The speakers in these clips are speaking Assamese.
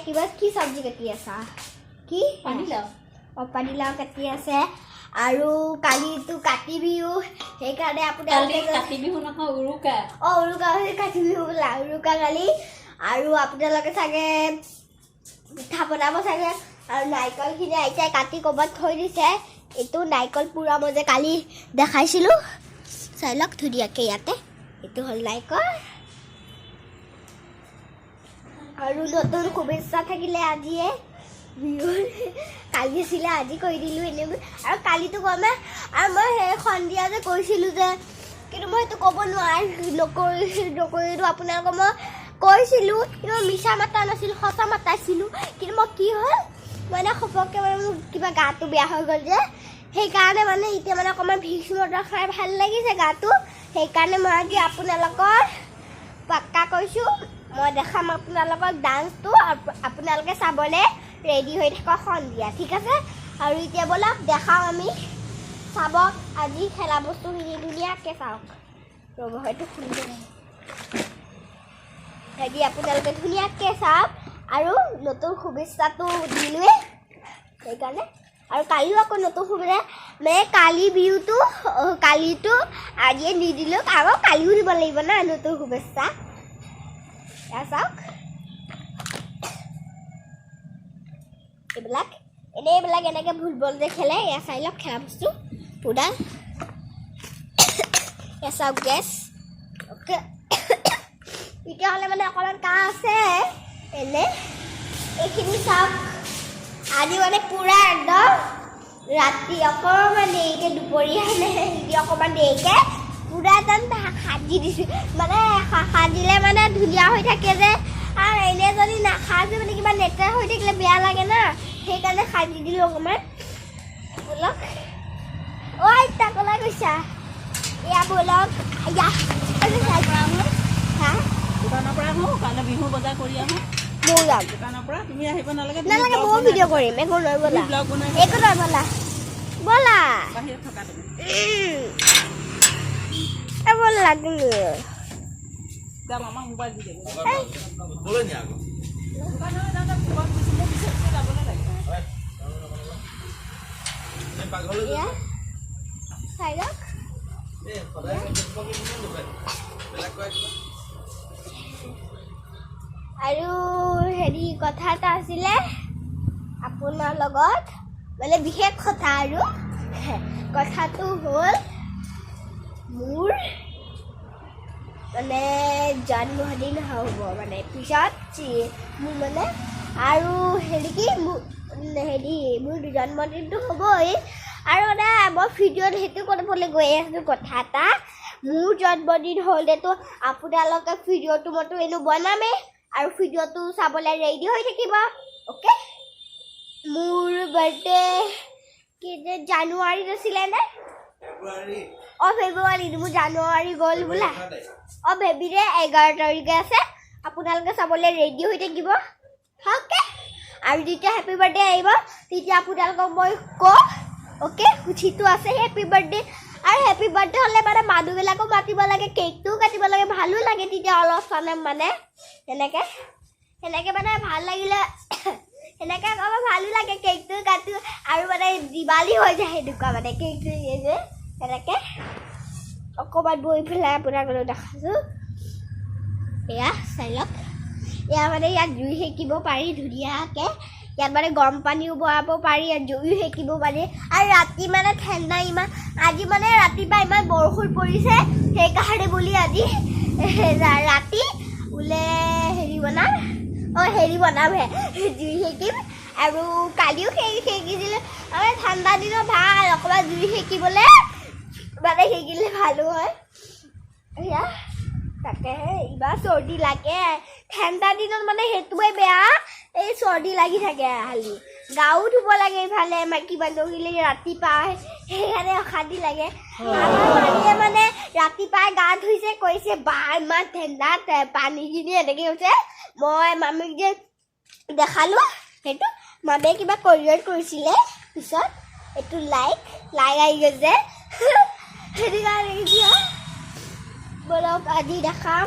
কিবা কি চব্জি কাটি আছা কি? পানীলাও। অঁ, পানীলাও কাটি আছে। আৰু কালিতো কাতি বিহু, সেইকাৰণে কালি আপোনালোকে কাতি বিহু নহয়, উৰুকা। অঁ, উৰুকা। কাতি বিহু বোলা, উৰুকা কালি। আৰু আপোনালোকে চাগে পিঠা বনাব চাগে। আৰু নাৰিকলখিনি আইতাই কাটি ক'ৰবাত থৈ দিছে। এইটো নাৰিকল পুৰা মই যে কালি দেখাইছিলোঁ, চাই লওক ধুনীয়াকৈ ইয়াতে। এইটো হ'ল নাৰিকল। আৰু নতুন শুভেচ্ছা থাকিলে আজিয়ে বিহুৰ, কালি আছিলে, আজি কৰি দিলোঁ এনেই। আৰু কালিতো গমে আৰু মই সেই সন্ধিয়া যে কৈছিলোঁ যে, কিন্তু মই সেইটো ক'ব নোৱাৰি নকৰিলোঁ। আপোনালোকক মই কৈছিলোঁ, কিন্তু মই মিছা মাতা নাছিলোঁ, সঁচা মাতাইছিলোঁ। কিন্তু মই কি হ'ল মানে ঘপককৈ মানে মোৰ কিবা গাটো বেয়া হৈ গ'ল যে, সেইকাৰণে মানে এতিয়া মানে অকণমান ভিক্স মটৰ খাই ভাল লাগিছে গাটো। সেইকাৰণে মই আজি আপোনালোকৰ পাক্কা কৈছোঁ, মই দেখাম আপোনালোকক ডান্সটো। আপোনালোকে চাবলৈ ৰেডি হৈ থাকক সন্ধিয়া, ঠিক আছে? আৰু এতিয়া ব'লক দেখাওঁ আমি। চাব আজি খেলা বস্তুখিনি ধুনীয়াকৈ চাওক। ৰ'ব, হয়তো খুলিব। হেৰি, আপোনালোকে ধুনীয়াকৈ চাওক। আৰু নতুন শুভেচ্ছাটো দিলোৱেই সেইকাৰণে। আৰু কালিও আকৌ নতুন শুভেচ্ছা মানে কালি বিহুটো কালিটো আজিয়ে নিদিলেও আকৌ কালিও দিব লাগিব না নতুন শুভেচ্ছা। এয়া চাওক এইবিলাক, এনেই এইবিলাক এনেকৈ ফুটবল যে খেলে। এয়া চাই লওক খেলা বস্তু পূৰা। এয়া চাওক গেছ। অ'কে, তেতিয়াহ'লে মানে অকণমান কাহ আছে। এনে এইখিনি চাওক। আজি মানে পূৰা একদম ৰাতি অকণমান দেৰিকৈ, দুপৰীয়া নে অকণমান দেৰিকৈ পূৰা একদম সাজি দিছোঁ। মানে সাজিলে মানে ধুনীয়া হৈ থাকে যে, আৰু এনে যদি নাসাজো মানে কিবা লেতেৰা হৈ থাকিলে বেয়া লাগে না, সেইকাৰণে সাজি দিলোঁ অকণমান। ব'লক। অ' আইতা, ক'লৈ গৈছা? এয়া ব'লক, এয়া। হা? দোকানৰ পৰা আহোঁ, কাইলৈ বিহু বজাৰ কৰি আহোঁ। ময়ো যাম। দোকানৰ পৰা তুমি আহিব নালাগে। নালাগে, ময়ো ভিডিঅ' কৰিম। একো নহয়, ব'লা। ব্লগ বনাই। একো নহয়, ব'লা ব'লা। বাহিৰত থকা তুমি। এ ব'লা তুমি। যাম, আমাক মোবাইল দি দিব। ক'লৈ নিয়া আকৌ? দোকানলৈ যাওঁতে ক'ৰবাত গৈছোঁ, মোৰ পিছে পিছে যাবলৈ লাগে। এই পাকঘৰলৈ এয়া যোৱা। চাই লওক। এই সদায় কিমান দোকান বেলেগ কয় কিবা। আৰু হেৰি, কথা এটা আছিলে আপোনাৰ লগত, মানে বিশেষ কথা। আৰু কথাটো হ'ল মোৰ মানে জন্মদিন হ'ব মানে পিছত মোৰ মানে আৰু হেৰি কি মোৰ হেৰি মোৰ জন্মদিনটো হ'বই। আৰু মানে মই ভিডিঅ'ত সেইটো কৰিবলৈ গৈ আছোঁ কথা এটা। মোৰ জন্মদিন হ'লেতো আপোনালোকে ভিডিঅ'টো মইতো এনেও বনামেই আৰু ভিডিঅ'টো চাবলৈ ৰেডি হৈ থাকিব। অ'কে, মোৰ বাৰ্থডে কি যে জানুৱাৰীত আছিলে নে? ফেব্ৰুৱাৰী। অঁ, ফেব্ৰুৱাৰীত। মোৰ জানুৱাৰী গ'ল বোলা। 11 তাৰিখ। অঁ, ফেব্ৰুৱাৰী 11 তাৰিখে আছে। আপোনালোকে চাবলৈ ৰেডি হৈ থাকিব। অ'কে, আৰু যেতিয়া হেপী বাৰ্থডে আহিব তেতিয়া আপোনালোকক মই কম। অ'কে, সুধিটো আছে হেপী বাৰ্থডে। আৰু হেপী বাৰ্থডে হ'লে মানে মানুহবিলাকো মাতিব লাগে, কেকটোও কাটিব লাগে, ভালো লাগে তেতিয়া অলপ চলপ। মানে সেনেকৈ সেনেকৈ মানে ভাল লাগিলে সেনেকৈ অকণমান ভালো লাগে। কেকটো কাটো আৰু মানে দিৱালী হৈ যায় সেনেকুৱা, মানে কেকটো দিয়ে যে সেনেকৈ। অকণমান বহি পেলাই আপোনাক দেখাইছোঁ। এয়া চাই লওক। এয়া মানে ইয়াত জুই সেকিব পাৰি ধুনীয়াকৈ। ইয়াত মানে গৰম পানীও বহাব পাৰি, ইয়াত জুইও সেকিব পাৰি। আৰু ৰাতি মানে ঠাণ্ডা ইমান, আজি মানে ৰাতিপুৱা ইমান বৰষুণ পৰিছে, সেইকাৰণে বুলি আজি ৰাতি বোলে হেৰি বনাম, অঁ, হেৰি বনামহে, জুই সেকিম। আৰু কালিও সেই সেকিছিলোঁ। আৰু ঠাণ্ডা দিনত ভাল অকণমান জুই সেকিবলৈ, মানে সেকিলে ভালো হয়। এয়া তাকেহে ইমান চৰ্দি লাগে ঠাণ্ডা দিনত, মানে সেইটোৱে বেয়া, এই চৰ্দি লাগি থাকে। খালি গাও ধুব লাগে ইফালে, মাইকী মানুহখিনি ৰাতিপুৱা, সেইকাৰণে অশান্তি লাগে। আমাৰ মামীয়ে মানে ৰাতিপুৱাই গা ধুইছে, কৈছে বা ইমান ঠাণ্ডা পানীখিনি, এনেকৈ কৈছে। মই মামীক যে দেখালোঁ সেইটো, মামীয়ে কিবা কৰিয়ৰ কৰিছিলে পিছত এইটো লাইক লাইক আহি গৈছে, সেইটো কাৰণে। এতিয়া ব'লক, আজি দেখাম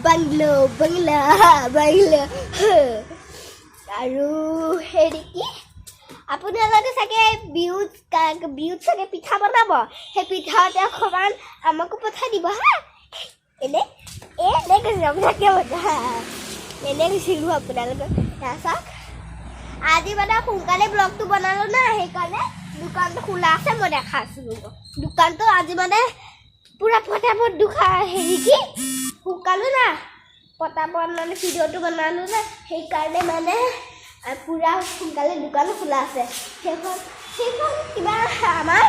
বাংলো, বাংলা বাংলো। আৰু হেৰি কি, আপোনালোকে চাগে বিহুত বিহুত চাগে পিঠা বনাব। সেই পিঠাতে অকণমান আমাকো পঠাই দিব হা। এনে এনে কৈছোঁ আপোনাক, কিয় এনে কৈছিলোঁ আপোনালোকক। এয়া চাওক, আজি মানে সোনকালে ব্লগটো বনালোঁ না, সেইকাৰণে দোকানটো খোলা আছে, মই দেখাইছিলোঁ। দোকানটো আজি মানে পূৰা ফটাফট হেৰি কি শুকালো না, পটাপট মানে ভিডিঅ'টো বনালোঁ না, সেইকাৰণে মানে পূৰা সোনকালে দোকানো খোলা আছে। সেইখন কিবা আমাৰ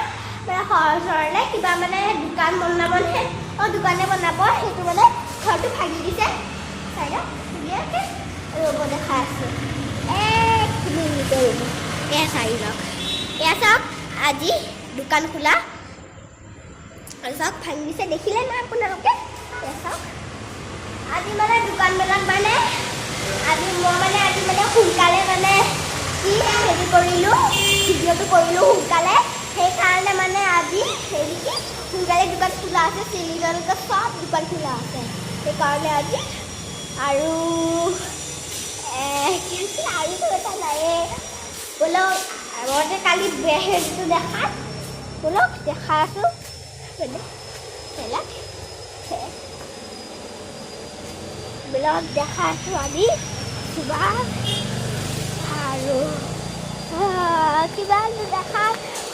মানে ওচৰলে কিবা মানে দোকান বনাবহে, অঁ, দোকানে বনাব। সেইটো মানে ঘৰটো ভাগি দিছে। চাই লওক ধুনীয়াকৈ। ৰ'ব, দেখাই আছোঁ, এক মিনিট ৰ'ব। এয়া চাই লওক, এয়া চাওক, আজি দোকান খোলা। আৰু চাওক, ভাঙি দিছে, দেখিলে না আপোনালোকে? এয়া চাওক, আজি মানে দোকানবিলাক মানে আজি মই মানে আজি মানে সোনকালে মানে কি হেৰি কৰিলোঁ, ভিডিঅ'টো কৰিলোঁ সোনকালে, সেইকাৰণে মানে আজি হেৰি কি সোনকালে দোকান খোলা আছে। চিলিজনকে চব দোকান খোলা আছে, সেইকাৰণে আজি। আৰু কি আছিল? আৰু এটা নায়ে। ব'লক, আগতে কালি হেৰিটো দেখাত ব'লক, দেখাই আছোঁ। মানে বেলেগ ব্লগ দেখাই আছোঁ আজি কিবা আৰু কিবা দেখা।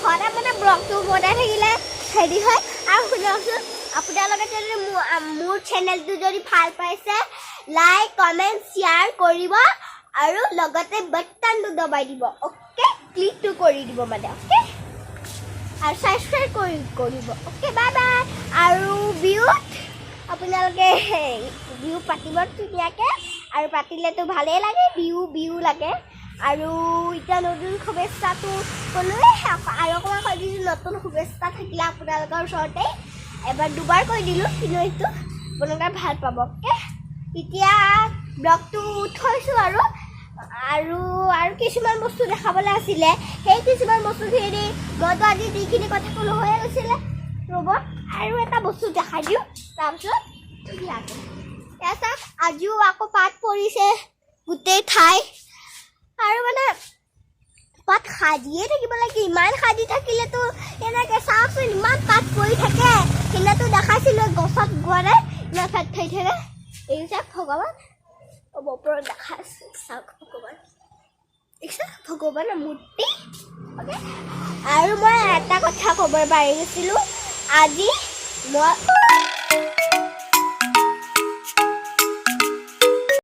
সদায় মানে ব্লগটো বনাই থাকিলে হেৰি হয়। আৰু শুনকচোন, আপোনালোকে যদি মোৰ চেনেলটো যদি ভাল পাইছে, লাইক, কমেণ্ট, শ্বেয়াৰ কৰিব আৰু লগতে বাটনটো দবাই দিব, অ'কে? ক্লিকটো কৰি দিব মানে, অ'কে? আৰু ছাবস্ক্ৰাইব কৰিব। Okay, bye bye. আৰু বিহুত আপোনালোকে বিহু পাতিব ধুনীয়াকৈ আৰু পাতিলেতো ভালেই লাগে, বিহু বিহু লাগে। আৰু এতিয়া নতুন শুভেচ্ছাটো ক'লোৱে, আৰু অকণমান কৈ দিছোঁ। নতুন শুভেচ্ছা থাকিলে আপোনালোকৰ ওচৰতে এবাৰ দুবাৰ কৈ দিলোঁ, কিন্তু এইটো আপোনালোকে ভাল পাব। অ'কে, এতিয়া ব্লগটো থৈছোঁ। আৰু আৰু আৰু কিছুমান বস্তু দেখাবলৈ আছিলে, সেই কিছুমান বস্তুখিনি মইতো আজি যিখিনি কথা ক'লো হৈয়ে গৈছিলে। ৰ'ব, আৰু এটা বস্তু দেখাই দিওঁ তাৰপিছত ধুনীয়াকৈ। এয়া চাওক, আজিও আকৌ পাত পৰিছে গোটেই ঠাই। আৰু মানে পাত সাজিয়ে থাকিব লাগে, ইমান সাজি থাকিলেতো এনেকৈ চাওকচোন, ইমান পাত পৰি থাকে। সেইদিনাতো দেখাইছিলোঁ, গছত গ'লে ইমান পাত থৈ থাকে। এই চাওক ভগৱান, ওপৰত দেখা আছোঁ, চাওক ভগৱান, দেখিছা ভগৱানৰ মূৰ্তি। অ'কে, আৰু মই এটা কথা ক'ব পাৰি গৈছিলোঁ আজি মই।